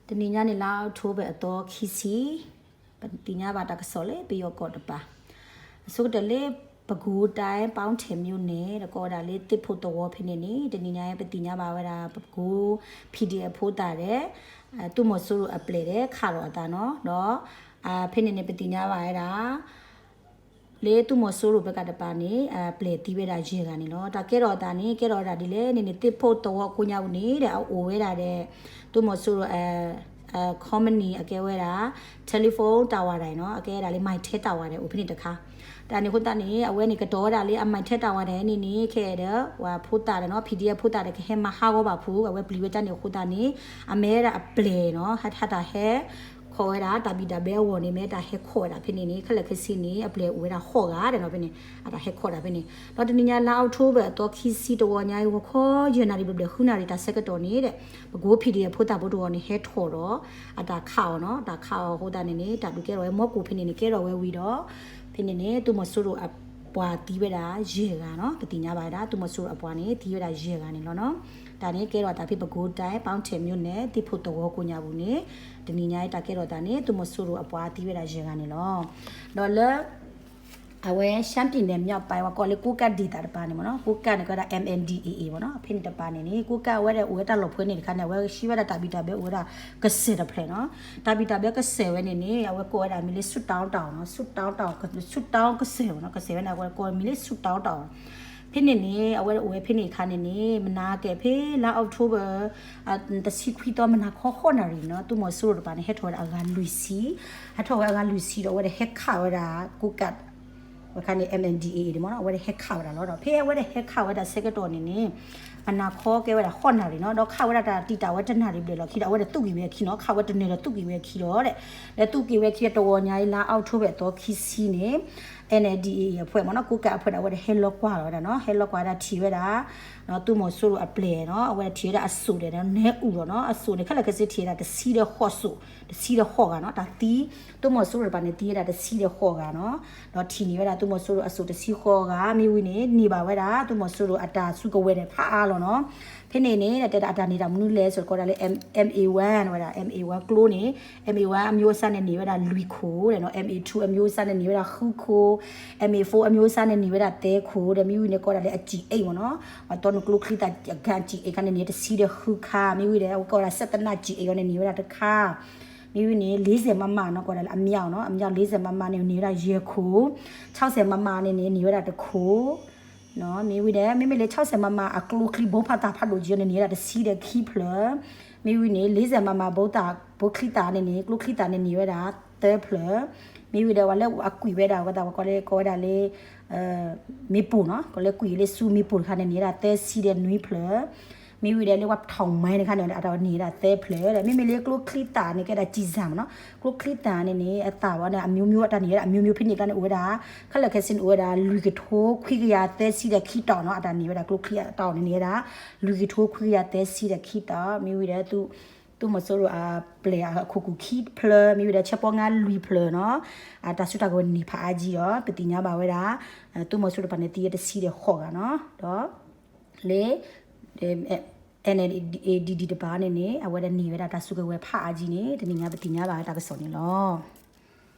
တနံၤညါန့ၣ် လါအီးကထိဘၢၣ်အသီခံဆံ, ပသ့ၣ်ညါဘၣ်တၢ်ကစီၣ်လၢပယီၤကီၢ်တပၤ, အဆိကတၢၢ်လၢ ပဲခူးတိုင်း ပေါင်းထည်မြို့နယ် ဒီးကိးဝဲဒၣ်လၢသ့ၣ်ဖိသဝီဖဲန့ၣ်န့ၣ် တနံၤညါပသ့ၣ်ညါဘၣ်ဝဲဒၣ် ပဲခူး PDF ဖိသၣ်ဒီး သုးမီၤစိရိၤအပျဲၢ်ဒီးခးလီၤအသးနီၤ, ဒီး ဖဲန့ၣ်န့ၣ် ပသ့ၣ်ညါဘၣ်ဝဲဒၣ် လၢသုးမီၤစိရိၤဖဲကးတပၤန့ၣ် ပျဲၢ်သံဝဲဒၣ်ယဲၢ်ဂၤန့ၣ်လီၤ. တၢ်ကဲထီၣ်အသးန့ၣ် ကဲထီၣ်ဝဲဒၣ်ဒ်လဲၣ်န့ၣ်န့ၣ် သ့ၣ်ဖိသဝီကိးညါပူၤန့ၣ်ဒီး အအိၣ်ဝဲဒၣ်ဒီး သုးမီၤစိရိၤ company အကဲဝဲဒၣ် telephone tower ဒၣ်နီၤ, အကဲဝဲဒၣ်လၢ Mytel tower ဒၣ်အိၣ်ဖဲန့ၣ်တခါ, တၢ်န့ၣ်အဃိသတးန့ၣ် အဝဲန့ၣ်ကတီၤဝဲဒၣ်လၢအ Mytel tower ဒၣ်န့ၣ်န့ၣ် ခဲဒီး ပှၤဖိသၣ်ဒီးနီၤ PDF ဖိသၣ်ဒီးကဟဲမၤဟးဂီၤဘၣ်ဖုး အဝဲပျံၤဝဲတၢ်န့ၣ်အဃိသတးန့ၣ် အမ့ၢ်ဝဲဒၣ်အပျဲၢ်နီၤ ဟဲဟးတၢ်ဟဲ ခိးဝဲဒၣ် တၢ်ဘံၣ်တၢ်ဘၢအဂီၢ်န့ၣ် မ့ၢ်တၢ်ဟဲခိးဝဲဒၣ်ဖဲန့ၣ်န့ၣ် ခဲလၢာ်ခဲဆ့န့ၣ် အပျဲၢ်အိၣ်ဝဲဒၣ်ဃိးဂၤဒီးနီၤဖဲန့ၣ် အတၢ်ဟဲခိးတၢ်ဖဲန့ၣ်, ဒီးတနံၤညါလါအီးကထိဘၢၣ်အသီခံဆံတဝီညါအံၤ ဂီၤခီယဲၢ်နၣ်ရံၣ်ဘျဲၣ်ဘျဲၣ်ဃုနၣ်ရံၣ် တၢ်ဆၢကတီၢ်န့ၣ်ဒီး ပဲခူး PDF ဖိသၣ်ဖိတဂီၢ်န့ၣ် ဟဲထီၣ်ဒီး အတၢ်ခးအီၤနီၤ, တၢ်ခးအီၤအဃိသတးန့ၣ်န့ၣ် တၢ်ဒုးကဲထီၣ်ဝဲမီကိၣ်ဖဲန့ၣ်န့ၣ် ကဲထီၣ်ဝဲဝံၤဒီး ဖဲန့ၣ်န့ၣ် သုးမီၤစိရိၤအပှၤသံဝဲဒၣ်ယဲၢ်ဂၤနီၤ, ပသ့ၣ်ညါဘၣ်ဝဲဒၣ် သုးမီၤစိရိၤအပှၤန့ၣ် သံဝဲဒၣ်ယဲၢ်ဂၤန့ၣ်လီၤနီၤ. တၢ်န့ၣ်ကဲထီၣ်အသးဖဲပဲခူးတိုင်း ပေါင်းထည်မြို့နယ် သ့ၣ်ဖိသဝီကိးညါပူၤန့ၣ် တနံၤညါအံၤတၢ်ကဲထီၣ်အသးန့ၣ် သုးမီၤစိရိၤအပှၤသံဝဲဒၣ်ယဲၢ်ဂၤန့ၣ်လီၤ. ဒီးလၢ အဝဲ ရှမ်းပြည်နယ်မြောက်ပိုင်း ပှၤကိးလၢ ကိုးကန့်ဒေသ တပၤန့ၣ်မ့ၢ်နီၤ, ကိုးကန့်န့ၣ် ကဲဝဲဒၣ် MNDAA မ့ၢ်နီၤ, ဖဲန့ၣ်တပၤန့ၣ်န့ၣ် ကိုးကန့် အဝဲဒၣ်အိၣ်ဝဲတၢ်လီၢ်ဖဲန့ၣ်တခါန့ၣ် အဝဲဟံးဝဲဒၣ်တၢ်ဘံၣ်တၢ်ဘၢအိၣ်ဝဲဒၣ်ကစၢၢ်တဖျၢၣ်နီၤ, တၢ်ဘံၣ်တၢ်ဘၢကစၢၢ်ဝဲန့ၣ်န့ၣ် အဝဲကိးဝဲဒၣ်မံၤလၢ ဆူတောင်းတောင် နီၤ, ဆူတောင်းတောင် ဆူတောင်းကစၢၢ်မ့ၢ်နီၤ, ကစၢၢ်ဝဲန့ၣ် အဝဲကိးမံၤလၢ ဆူတောင်းတောင် ဖဲန့ၣ်န့ၣ် အဝဲအိၣ်ဝဲဖဲန့ၣ်အခါန့ၣ်န့ၣ် မနၤကဲဖဲလါအီးကထိဘၢၣ် တဆံခွံသီ မနၤခီဃိးနၣ်ရံၣ်နီၤ, သုးမီၤစိရိၤတပၤန့ၣ် ဟဲထီၣ်ဝဲဒၣ်အဂၤလွံၢ်ဆံ, ဟဲထီၣ်ဝဲအဂၤလွံၢ်ဆံဒီး အဝဲဒၣ်ဟဲခးဝဲဒၣ် ကိုးကန့် ဝဲခါန့ၣ် MNDAA န့ၣ်မ့ၢ်နီၤ, အဝဲဒၣ်ဟဲခးဝဲဒၣ်လီၤဒီး ဖဲအဝဲဒၣ်ဟဲခးဝဲဒၣ်ဆၢကတီၢ်န့ၣ်န့ၣ် မနၤခီကဲဝဲဒၣ်ဃိးနၣ်ရံၣ်နီၤ, ဒီးခးဝဲဒၣ်တၢ်တံာ်တာ်ဝဲတနၣ်ရံၣ်ဘျဲၣ်လီၤခံဒီး အဝဲဒၣ်သူၣ်က့ၤဝဲအခံနီၤ, ခးဝဲတနၢၤဒီးသူၣ်က့ၤဝဲအခံလီၤဒီး ဒီးသူၣ်က့ၤဝဲအခံတဝီညါအံၤ လါအီးကထိဘၢၣ်အသီခံဆံန့ၣ် NLD အံၤအဖုၣ်မ့ၢ်နီၤ, ကိုးကန့် အဖုၣ်ဒီး အဝဲဒၣ်ဟဲလီၤကွၢ်လီၤဝဲဒၣ်နီၤ, ဟဲလီၤကွၢ်ဝဲဒၣ်ထံၣ်ဝဲဒၣ် သုးမီၤစိရိၤအပျဲၢ်နီၤ, အဝဲဒၣ်ထံၣ်ဝဲဒၣ်အစိၣ်ဒီး နဲအူၣ်လီၤနီၤ, အစိၣ်န့ၣ် ခဲလၢာ်ခဲဆ့ထံၣ်ဝဲဒၣ်တဆံဒီးဃိးစိၣ်, တဆံဒီးဃိးဂၤနီၤ, တၢ်သံ သုးမီၤစိရိၤတပၤန့ၣ် သံဝဲဒၣ်တဆံဒီးဃိးဂၤနီၤ, ဒီးထံၣ်န့ၢ်ဝဲဒၣ်သုးမီၤစိရိၤအစိၣ်တဆံဃိးဂၤ, မ့ၢ်ဝံၤန့ၣ် န့ၢ်ဘၣ်ဝဲဒၣ် သုးမီၤစိရိၤအတၢ်စုကဝဲၤန့ၣ် ဖးအါလီၤနီၤ, ဖဲန့ၣ်န့ၣ် တဲဒၣ်အတၢ်န့ၢ်တၢ်မနုၤလဲၣ် စ့ၢ်ကီးဒၣ်လၢ MA one ဝဲဒၣ် MA one ကျိန့ၣ် MA one အမျိုးအစားန့ၣ်န့ၢ်ဝဲဒၣ်လွံၢ်ခိၣ်ဒီးနီၤ, MA two အမျိုးအစားန့ၣ်န့ၢ်ဝဲဒၣ်ဃုခိၣ်, MA four အမျိုးအစားန့ၣ်န့ၢ်ဝဲဒၣ်သၢခိၣ်ဒီး မ့ၢ်ဝံၤန့ၣ်ကိးဒၣ်လၢအ G eight မ့ၢ်နီၤ, ပှၤတီနုာ်ကျိချံသၣ် gun G eight ခါန့ၣ်န့ၢ်တဆံဒီးဃုခါ, မ့ၢ်ဝံၤဒီး အဝဲကိးဒၣ် စက်သေနတ် G eight အံၤန့ၣ်န့ၢ်ဝဲဒၣ်တခါ, မ့ၢ်ဝံၤန့ၣ် လေးဆယ်မမ နီၤ, ကိးဒၣ်လၢအမြောက်နီၤ, အမြောက် လေးဆယ်မမ န့ၣ် န့ၢ်ဝဲဒၣ်ယဲၢ်ခိၣ်, ခြောက်ဆယ်မမ န့ၣ်န့ၣ် န့ၢ်ဝဲဒၣ်တခိၣ် မ့ၢ်ဝံၤဒီး မ့မ့ၢ်လၢ ခြောက်ဆယ်မမ အကျိချံ ဗုံးဖးတၢ်ဖးဒိၣ်က့ၤန့ၣ် န့ၢ်ဝဲဒၣ်တဆံဒီးခံဖျၢၣ်, မ့ၢ်ဝံၤန့ၣ် လေးဆယ်မမ ဗုံးသီး ဗုံးချံသီးန့ၣ်န့ၣ် ကျိချံသီးန့ၣ်န့ၢ်ဝဲဒၣ်သၢဖျၢၣ်, မ့ၢ်ဝံၤဒီး ပှၤလၢအကွံာ်ဝဲဒၣ် အဝဲသ့ၣ်ကိးလၢ ကိးဝဲဒၣ်လၢ မ့ၣ်ပိၢ်နီၤ, ကိးလၢကွံာ်လၢဆူမ့ၣ်ပိၢ်တခါန့ၣ် န့ၢ်ဝဲဒၣ်သၢဆံဒီးနွံဖျၢၣ်, မ့ၢ်ဝံၤဒီးလၢပှၤထောင်မိုင်းတခါန့ၣ် အတၢ်န့ၢ်ဝဲဒၣ်သၢဖျၢၣ်ဒီး မ့မ့ၢ်လၢကျိချံသီးန့ၣ် ကဲဒၣ်ကျည်ဆံမ့ၢ်နီၤ, ကျိချံသီးန့ၣ်န့ၣ် အသီးဝဲန့ၣ် အမျိုးမျိုး အတၢ်န့ၢ်ဝဲဒၣ် အမျိုးမျိုး ဖဲန့ၣ်တခါန့ၣ် အိၣ်ဝဲဒၣ် ခဲလၢာ်ခဲဆ့န့ၣ် အိၣ်ဝဲဒၣ် လွံၢ်ကထိခွံကယၤသၢဆံဒီးခံတီၤနီၤ, အတၢ်န့ၢ်ဝဲဒၣ်ကျိချံအတီၤန့ၣ်န့ၢ်ဝဲဒၣ် လွံၢ်ကထိခွံကယၤသၢဆံဒီးခံတီၤ, မ့ၢ်ဝံၤဒီး သုးမီၤစိရိၤအပျဲၢ်အခိၣ်ကူၣ်ခံဖျၢၣ်, မ့ၢ်ဝံၤဒီး ဆၢပီငါလွံၢ်ဖျၢၣ်နီၤ, အတၢ်စုတၢ်ကဝဲၤန့ၢ်ဖးအါကံဒီး ပသ့ၣ်ညါဘၣ်ဝဲဒၣ် သုးမီၤစိရိၤတပၤန့ၣ် သံဝဲတဆံဒီးဃိးဂၤနီၤ, ဒီး လၢ NLD တပၤန့ၣ်န့ၣ် အဝဲဒၣ်န့ၢ်ဝဲဒၣ်တၢ်စုကဝဲၤဖးအါကံန့ၣ် တနံၤညါပသ့ၣ်ညါဘၣ်ဝဲတၢ်ကစီၣ်န့ၣ်လီၤ.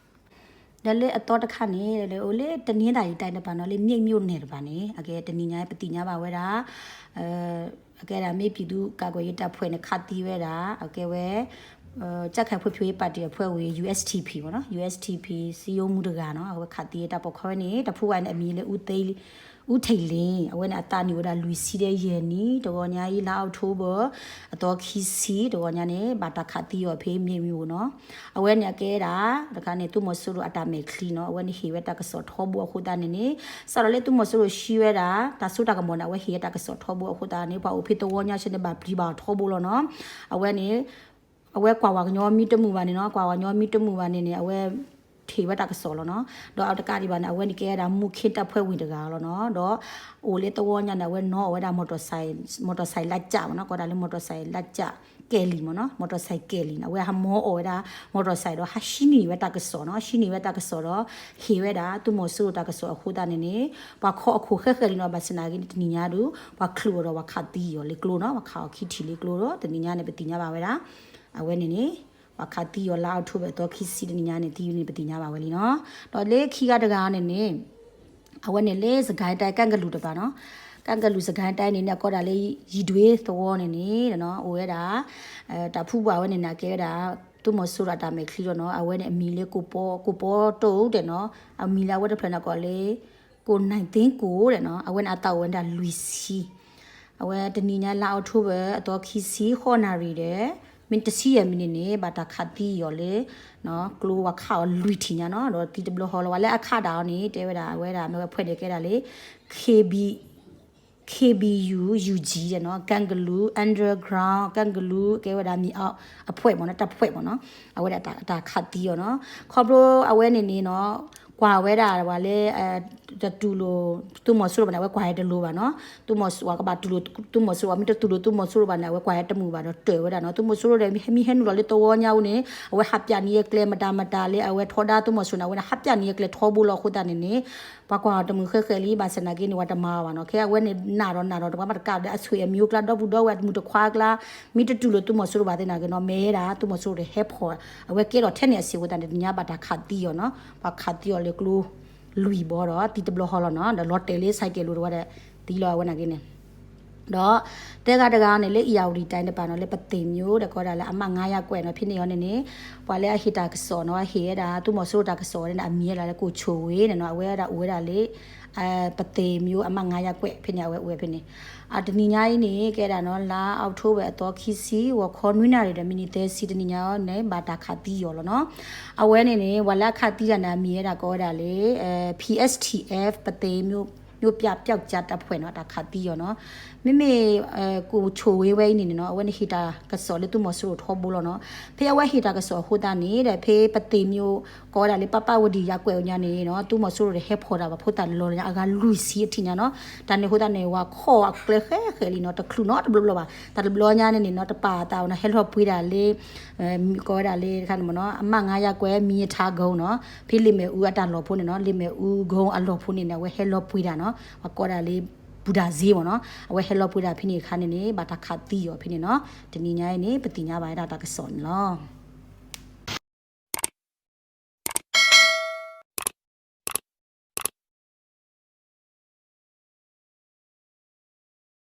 ဒီးလၢအသီတခါန့ၣ် လၢအိၣ်လၢတနင်္သာရီတိုင်းတပၤနီၤ, လၢ မြင်းမြို့နယ် တပၤန့ၣ် အကဲတနံၤညါပသ့ၣ်ညါဘၣ်ဝဲဒၣ် အကဲဒၣ် မ့ၢ်ပြည်သူ့ကာကွယ်ရေးတပ်ဖွဲ့န့ၣ် ခးသံဝဲဒၣ် အကဲဝဲ ကြံ့ခိုင်ဖွံ့ဖြိုးရေးပါတီ အဖွဲ့ဝင် USDP မ့ၢ်နီၤ, USDP စည်းရုံးမှုတဂၤနီၤ, အဝဲခးသံတၢ်ပိာ်ခွါဝဲန့ၣ် တၢ်ဖုဝဲန့ၣ် အမံၤလၢ ဦးထိန်လင်း, အဝဲန့ၣ်အသးန့ၢ်ဝဲဒၣ်လွံၢ်ဆံဒီးယဲၢ်နံၣ်, တဂီၤညါအံၤ လါအီးကထိဘၢၣ် အသီခံဆံ တဂီၤညါန့ၣ် ဘၣ်တၢ်ခးသံအီၤဖဲ မြင်းမြို့ နီၤ, အဝဲန့ၣ်အကဲဒၣ် တခါန့ၣ် သုးမီၤစိရိၤအတၢ်မဲာ်ချံနီၤ, အဝဲန့ၣ်ဟ့ၣ်ဝဲတၢ်ကစီၣ်ထီဘိအဃိသတးန့ၣ်န့ၣ် စးထီၣ်လၢသုးမီၤစိရိၤဟံးဝဲဒၣ် တၢ်စိတၢ်ကမီၤန့ၣ် အဝဲဟ့ၣ်ဝဲတၢ်ကစီၣ်ထီဘိအဃိသတးန့ၣ် ပှၤအိၣ်ဖဲသဝီညါဆဲန့ၣ် ဘၣ်ပျံၤဘၣ်အီၤထီဘိလီၤနီၤ, အဝဲန့ၣ် အဝဲကွၢ်ဝဲကညီမံတမုာ်ဘၣ်န့ၣ်နီၤ, ကွၢ်ဝဲကညီမံတမုာ်ဘၣ်န့ၣ်န့ၣ် အဝဲ ထံၣ်ဝဲတၢ်ကစီၣ်လီၤနီၤ, ဒီးအတကးဒံးဘၣ်န့ၣ် အဝဲန့ၣ်ကဲဝဲဒၣ် မူခင်းတပ်ဖွဲ့ဝင် တဂၤလီၤနီၤ, ဒီးအိၣ်လၢသဝီညါန့ၣ် အဝဲနီၣ်အီၣ်ဝဲဒၣ် မော်တော်ဆိုင်လမ်းကျ မ့ၢ်နီၤ, ကိးဒၣ်လၢ မော်တော်ဆိုင်လမ်းကျ ကယ်လီၤ မ့ၢ်နီၤ, မော်တော်ဆိုင်ကယ်လီၤန့ၣ် အဝဲဟးမီအီၣ်ဝဲဒၣ် မော်တော်ဆိုင် ဒီးဟးဟံးန့ၢ်ဝဲတၢ်ကစီၣ်နီၤ, ဟံးန့ၢ်ဝဲတၢ်ကစီၣ်ဒီး ဟ့ၣ်ဝဲဒၣ် သုးမီၤစိရိၤတၢ်ကစီၣ်အဃိသတးန့ၣ်န့ၣ် ပှၤခီအခိၣ်ဃဲဃဲလံနီၤ, ဘၣ်ဆၣ်သနာ်က့န့ၣ် တနံၤညါဒီး ပှၤချုးအီၤဒီးပှၤခးသံအီၤလၢကျိနီၤ, ပှၤခးအီၤခံထံၣ်လၢကျိဒီး တနံၤညါန့ၣ် ပသ့ၣ်ညါဘၣ်ဝဲဒၣ် အဝဲန့ၣ်န့ၣ် ပှၤခးသံအီၤလါအီးထိဘၢၣ်အသီခံဆံတနံၤညါန့ၣ် သံဝဲန့ၣ်ပသ့ၣ်ညါဘၣ်ဝဲလံနီၤ. ဒီးလၢခံဂၤတဂၤန့ၣ်န့ၣ် အဝဲန့ၣ်လၢစကဲတဲကၣ်ကလူးတပၤနီၤ, ကၣ်ကလူးစကဲတဲန့ၣ်န့ၣ် အကိးဒၣ်လၢ ယံၤဒွ့သဝီန့ၣ်န့ၣ်နီၤ အိၣ်ဝဲဒၣ် တၢ်ဖုဘၣ်အဝဲန့ၣ်န့ၣ် ကဲဝဲဒၣ် သုးမီၤစိရိၤအတၢ်မဲာ်ချံလီၤနီၤ. အဝဲန့ၣ်အမံၤလၢ ကိၣ်ပီ ကိၣ်ပီတိၣ်တဲနီၤ, အမံၤလၢအဝဲတဖျၢၣ်န့ၣ်ကိးလၢ ကိၣ်နၢၣ်သ့ကိၣ်တဲနီၤ, အဝဲန့ၣ်အသးအိၣ်ဝဲဒၣ်လွံၢ်ဆံ အဝဲတနံၤညါလါအီးထိဘၢၣ်အသီခံဆံဃိးနၣ်ရံၣ်ဒီး မ့ၢ်တဆံယဲၢ်မံးနံးန့ၣ် ဘၣ်တၢ်ခးသံအီၤလၢ ကျိဝဲခးအီၤလွံၢ်ထံၣ်ညါနီၤ. ဒီးသံတဘျီဃီလီၤ ပှၤလၢအခးဒၣ်အီၤန့ၣ် တဲဝဲဒၣ်အဝဲဒၣ်မ့ၢ်ဝဲဖှဲးန့ၣ်ကဲဒၣ်လၢ KB KBU UG တဲနီၤ, ကၣ်ကလူး underground ကၣ်ကလူး ကဲဝဲဒၣ်မံၤအဖှဲးမ့ၢ်နီၤ, တၢ်ဖှဲးမ့ၢ်နီၤ, အဝဲဒၣ်တၢ်ခးသံအီၤနီၤ. ခီဖျိအဝဲန့ၣ်န့ၣ်နီၤ ကွၢ်ဝဲဒၣ်ပှၤလၢ တတူၢ်လိာ် သုးမီၤစိရိၤဘၣ်န့ၣ် အဝဲကွၢ်ဟဲတလိၤဘၣ်နီၤ. သုးမီၤစိရိၤ ပှၤကဘၣ်တူၢ်လိာ်သုးမီၤစိရိၤ မ့ၢ်တတူၢ်လိာ်သုးမီၤစိရိၤဘၣ်န့ၣ် အဝဲကွၢ်ဟဲတမုာ်ဘၣ်ဒီးတၢၢ်ဝဲဒၣ်နီၤ. သုးမီၤစိရိၤဒီးမ့ၢ်ဟဲနုာ်လီၤလၢသဝီညါအူန့ၣ် အဝဲဟးပျးန့ၢ်အကျဲမတၤမတၤလၢအဝဲထီဒါသုးမီၤစိရိၤန့ၣ် အဝဲန့ၣ်ဟးပျးန့ၢ်အကျဲထီဘိလီၤအဃိသတးန့ၣ်န့ၣ် ပှၤကွၢ်တမုာ်ဃဲဃဲလံ ဘၣ်ဆၣ်သနာ်က့န့ၣ် ပှၤတမၤအီၤဘၣ်နီၤ. ခဲအဝဲန့ၣ်နးဒီးနးဒီးတပှၤမ့ၢ်တကးဒီးအဆွေအမျိုးကျါ ဒီပုၢ်ဒီဝဲၢ်တမုာ်တခွါကျါ မ့ၢ်တတူၢ်လိာ်သုးမီၤစိရိၤဘၣ်သနာ်က့နီၤ မ့ၢ်ဒၣ်သုးမီၤစိရိၤဒီးဟဲဖီၣ် အဝဲကဲထီၣ်ထဲန့ၣ်အစ့ၢ်အဃိသတးန့ၣ် တနံၤညါဘၣ်တၢ်ခးသံအီၤနီၤ. ပှၤခးသံအီၤလၢကျိလွံၢ်ဘီဒီးသံတဘျီဃီလီၤနီၤ. ဒီးလီၤတဲာ်လၢဆဲးကဲးလိာ်တဝဲဒီး သံလီၤအဝဲနာ်က့န့ၣ် ဒီး တဲဂၤတဂၤန့ၣ်လၢ အံၣ်ယၣ်ဝတံၣ်တၢ်တပၤနီၤ လၢပသ့ၣ်မၠိဒီးကိးဒၣ်လၢ အမှတ်ငါးရပ်ကွက်နီၤ ဖဲန့ၣ်အီၤန့ၣ်န့ၣ် ပှၤလၢအဟ့ၣ်တၢ်ကစီၣ်နီၤ ဟ့ၣ်ဝဲဒၣ် သုးမီၤစိရိၤတၢ်ကစီၣ်ဝဲန့ၣ် အမံၤဝဲဒၣ်လၢ ကိုချိုဝေ န့ၣ်နီၤ အဝဲဒၣ်အိၣ်ဝဲဒၣ်လၢ ပသ့ၣ်မၠိ အမှတ်ငါးရပ်ကွက် ဖဲန့ၣ် အဝဲအိၣ်ဝဲဖဲန့ၣ် အတနံၤညါအံၤန့ၣ် ကဲဒၣ်နီၤ လါအီးကထိဘၢၣ်အသီခံဆံ ဂီၤခီနွံနၣ်ရံၣ်ဒီးမံးနံးသၢဆံ တနံၤညါအံၤန့ၣ် ဘၣ်တၢ်ခးသံအီၤလီၤနီၤ. အဝဲန့ၣ်န့ၣ် ပှၤလၢအခးသံတၢ်န့ၣ် အမံၤဝဲဒၣ်ကိးဝဲဒၣ်လၢ PSTF ပသ့ၣ်မၠိ မြို့ပြပျောက်ကျားတပ်ဖွဲ့နီၤ တၢ်ခးသံအီၤနီၤ. မ့မ့ၢ် ကိုချိုဝေ ဝဲအံၤန့ၣ်နီၤ အဝဲန့ၣ်ဟ့ၣ်တၢ်ကစီၣ်လၢသုးမီၤစိရိၤထီဘိလီၤနီၤ. ဖဲအဝဲဟ့ၣ်တၢ်ကစီၣ်အဃိသတးန့ၣ်ဒီး ဖဲပသ့ၣ်မၠိ ကိးဝဲဒၣ်လၢ ပပၣ်ဝဒံၣ် ရပ်ကွက် ညါန့ၣ်နီၤ သုးမီၤစိရိၤဒီးဟဲဖီၣ်တၢ်ဘၣ်ဖိသၣ်လီၤလၢညါ အဂၤလွံၢ်ဆံအထံၣ်ညါနီၤ. တၢ်န့ၣ်အဃိသတးန့ၣ် ပှၤခီၣ်အကျဲဃဲဃဲလံနီၤ တချုးနီတဘျီဘျီဘၣ်. တၢ်တဘျီညါန့ၣ်န့ၣ်နီၤ တပာ်အသးနီၤ ဟဲလီၤပှ့ၤဒၣ်လၢ ကိးဝဲဒၣ်လၢတခါန့ၣ်မ့ၢ်နီၤ အမှတ်ငါးရပ်ကွက် မံၤအထါကုန်းနီၤ ဖဲလ့ၣ်မဲၣ်အူအတၢ်လီၢ်ဖိန့ၣ်နီၤ လ့ၣ်မဲၣ်အူကုန်းအလီၢ်ဖိန့ၣ်န့ၣ် အဝဲဟဲလီၤပှ့ၤတၢ်နီၤ ပှၤကိးဒၣ်လၢ ဘူၣ်ဒၣ်စ့မ့ၢ်နီၤ အဝဲဟဲလီၤပှ့ၤဒၣ်ဖဲန့ၣ်အခါန့ၣ်န့ၣ် ဘၣ်တၢ်ခးသံအီၤဖဲန့ၣ်နီၤ. တနံၤညါအံၤန့ၣ် ပသ့ၣ်ညါဘၣ်ဝဲဒၣ်တၢ်ကစီၣ်န့ၣ်လီၤ.